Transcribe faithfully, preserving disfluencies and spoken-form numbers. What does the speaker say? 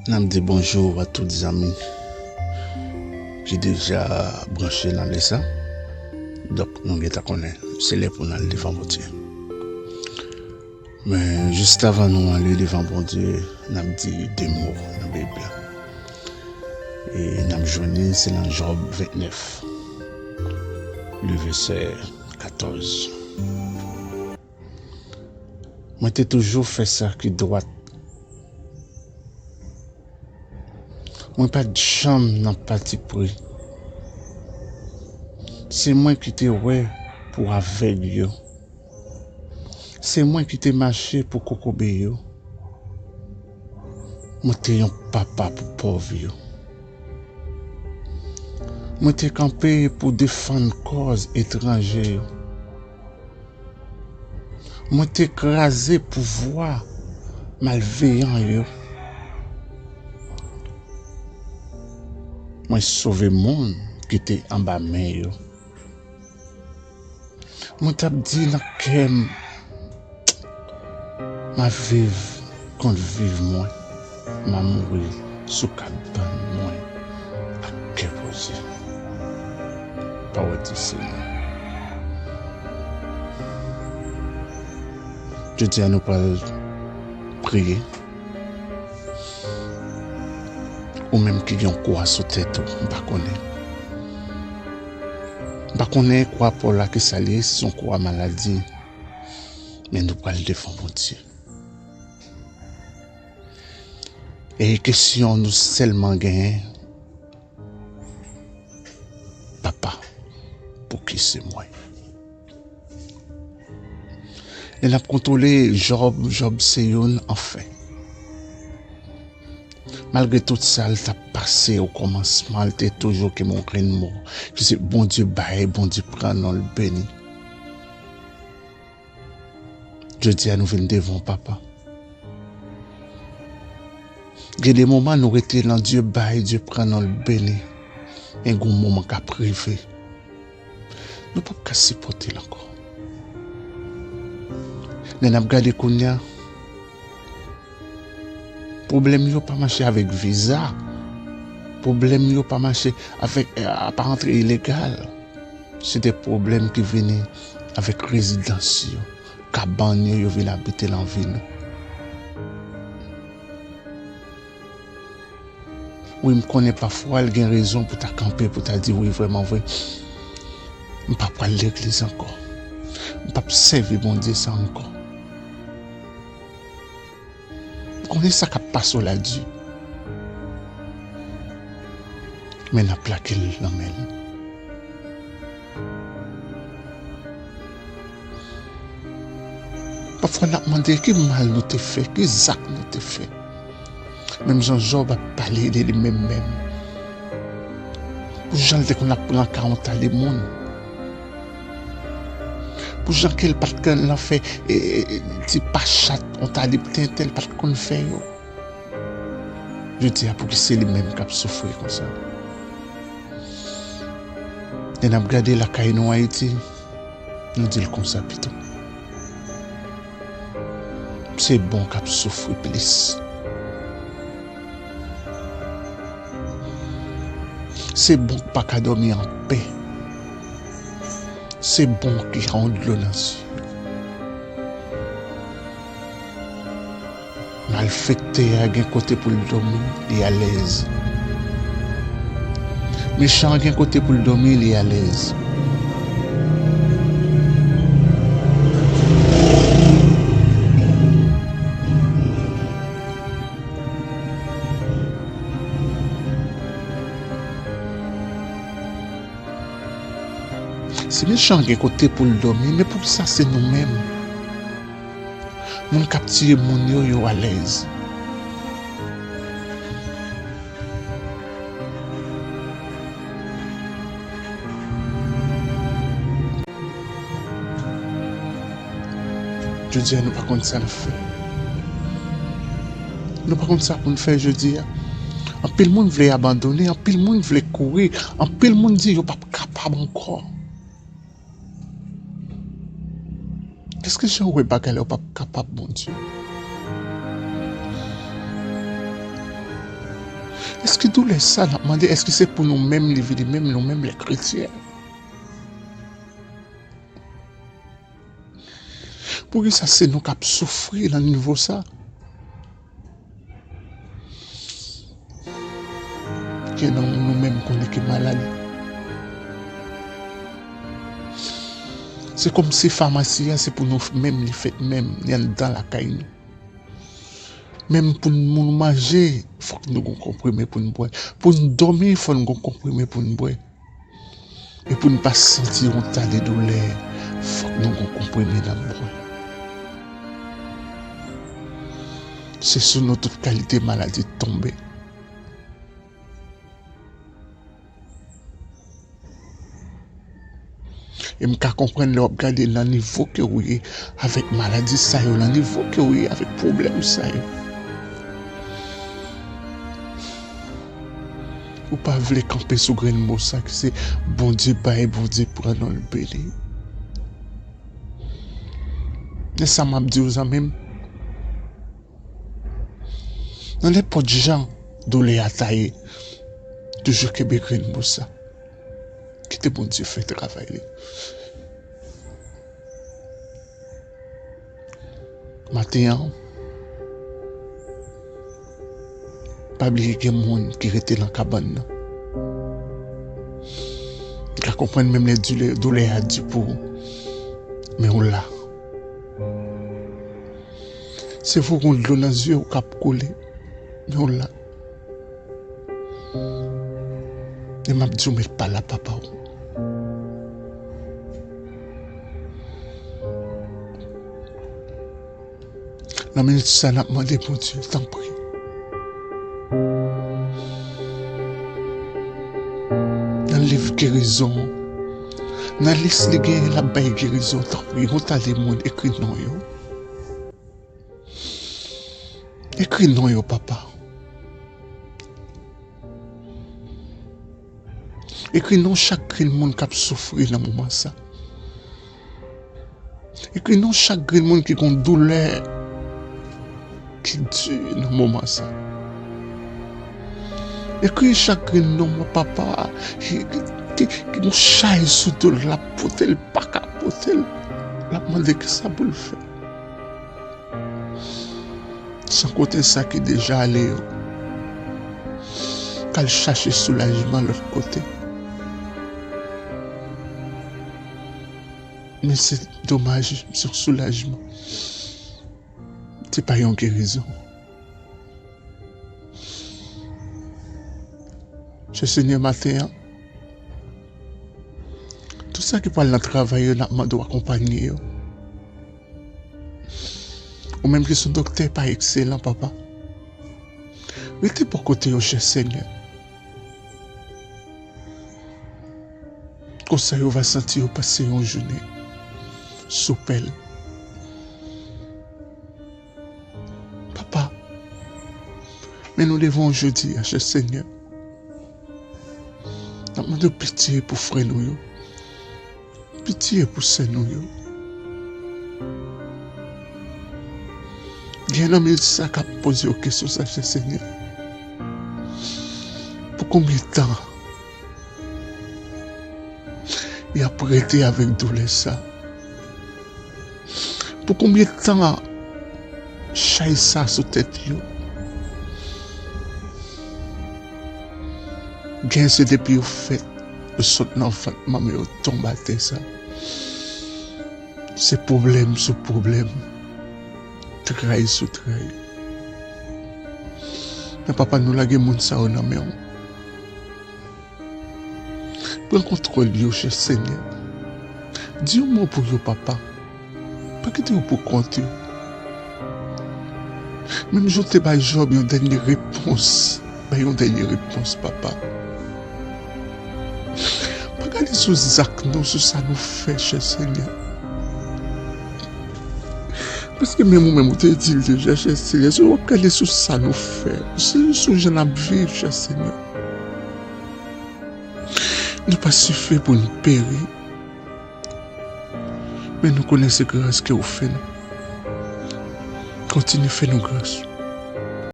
N ap di bonjou a tout zanmi ki deja branche nan lè sa. Donk, nou gentan konnen se lè pou n al devan Bondye. Men, jis avan nou ale devan Bondye, n ap di de mo nan Bib la. E n ap jwenn li, se nan Jòb vennèf, le vèsè katòz. Mwen te toujou fè sa ki dwat. Mwen pa t janm nan patipri. Se mwen ki te wè pou avèg yo. Se mwen ki te mache pou kokobe yo. Mwen te yon papa pou pòv yo. Mwen te kanpe pou defann kòz etranje yo. Mwen te kraze pouvwa malveyan yo. Mwen sove moun ki te anba men yo. Mwen t ap di nan kè m, "M a viv kont viv mwen, m a mouri sou kabann mwen ak kè poze." Pawòl di Senyè. Jodi a, nou pral priye. Ou menm ki gen yon kwa sou tèt ou, m pa konnen. M pa konnen kwa pa w la ki sa l ye, si se yon kwa maladi. Men nou pral devan Bondye. E kesyon nou sèlman genyen, "Papa, pou ki se mwen?" Lè n ap kontwole Jòb, Jòb se youn anfen. Malgre tout sa l t ap pase o kòmansman, l te toujou kenbe yon grenn mo, ki se Bondye bay, Bondye pran, non l beni. Jodi a, nou vin devan w, Papa. Gen de moman nou rete nan Dye bay, Dye pran, non l beni. Men gon moman k ap rive. Nou p ap ka sipòte l ankò. Lè n ap gade kounye a, pwoblèm yo pa mache avèk viza. Pwoblèm yo pa mache avèk, eh, pa antre ilegal. Se de pwoblèm ki vini avèk rezidans yo, kabann yo, yo vin abite nan vi nou. Wi, m konnen pafwa l gen rezon pou ta kanpe, pou ta di, "Wi, vrèman vre, m pa pral legliz ankò. M p ap sèvi Bondye sa ankò." M konnen sa k ap pase w la di. Men n ap lage l nan men l. Pafwa n ap mande ki mal nou te fè, ki zak nou te fè. Menm jan Jòb ap pale de li menm menm. Pou jan l te konn ap pran ka yon tali moun. Pou jan ke l pa t konn nan fè, e, e, e, ti pa chat yon tali tenten l pa t konn fè yo. Jodi a, pou ki se li menm k ap soufri konsa? Lè n ap gade lakay nou Ayiti, nou di l konsa pito. Se bon k ap soufri plis. Se bon k pa ka dòmi anpè. Se bon ki ka yon dlo nan zye. Malfektè a gen kote pou l dòmi, li alèz. Mechan an gen kote pou l dòmi, li alèz. Si mechan an gen kote pou l dòmi, men poukisa se nou menm? Moun k ap tiye moun yo, yo alèz. Jodi a, nou pa konn sa n ap fè. Nou pa konn sa pou n fè jodi a. Anpil moun vle abandone, anpil moun vle kouri, anpil moun di yo p ap kapab ankò. Èske jan w wè bagay la, w p ap kapab, Bondye? Èske doulè sa n ap mande, èske se pou nou menm li vini, menm nou menm lè kretyen? Poukisa se nou k ap soufri nan nivo sa? Gen nan nou menm konnen ki maladi. Se kòmsi famasi a se pou nou menm li fèt menm, li anndan lakay nou. Menm pou nou manje, fòk nou gon konprime pou n bwè. Pou n dòmi, fò n gon konprime pou n bwè. E pou n pa santi yon ta de doulè, fòk nou gon konprime n ap bwè. Se sou nou tout kalite maladi tonbe. E m ka konprann lè w ap gade nan nivo ke w ye avèk maladi sa yo, nan nivo ke w ye avèk pwoblèm sa yo. Ou pa vle kanpe sou grenn mo sa ki se Bondye bay, Bondye pran, non l beni. Men sa m ap di w, zanmi m, nan nenpòt jan doulè a ta ye, toujou kenbe grenn mo sa. Kite Bondye fè travay li. Maten an, pa bliye gen moun ki rete nan kabann nan. M ka konprann menm lè doulè, doulè a di pou ou, men ou la. Se vre w gon dlo nan zye w k ap koule, men ou la. E m ap di w met pa la, papa w. Nan minit sa, n ap mande Bondye, tanpri, nan liv gerizon, nan lis li genyen, l ap bay gerizon, tanpri, yon ta de moun, ekri non yo. Ekri non yo, papa. Ekri non chak grenn moun k ap soufri nan moman sa. Ekri non chak grenn moun ki gon doulè ki di nan moman sa. Ekri chak grenn non, papa, ki, ki, ki gon chay sou do l, l ap pote l, pa ka pote l. L ap mande kisa pou l fè. San konte sa ki deja ale yo, k al chache soulajman lòt kote. Men se domaj, se yon soulajman. Se pa yon gerizon. Chè Senyè, maten an, tout sa ki pral nan travay yo, n ap mande w akonpanye yo. Ou menm ki se yon doktè pa ekselan, papa. Rete bò kote yo, chè Senyè. Konsa yo va santi yo pase yon jounen sou pèl. Papa, men nou devan w jodi a, chè Senyè. N ap mande w pitye pou frè nou yo. Pitye pou sè nou yo. Gen nan milis sa k ap poze w kesyon sa, chè Senyè. Pou konbyen tan y ap rete avèk doulè sa? Pou konbyen tan chay sa sou tèt yo? Gen se depi yo fèt, yo sot nan vant manman yo tonbe atè sa. Se pwoblèm sou pwoblèm, tray sou tray. Men papa, nou lage moun sa yo nan men w. Pran kontwòl yo, chè Senyè. Di yon mo pou yo, papa. Pa kite yo pou kont yo. Menm jan w te bay Jòb yon dènye repons, bay yon dènye repons, papa. Pa gade sou zak nou, sou sa nou fè, chè Senyè. Paske menm ou menm ou te di l deja, chè Senyè, se w ap gade sou sa nou fè, se sou jan n ap viv, chè Senyè. Nou pa sife pou n peri, men nou konnen se gras ke w fè nou. Kontinye fè nou gras.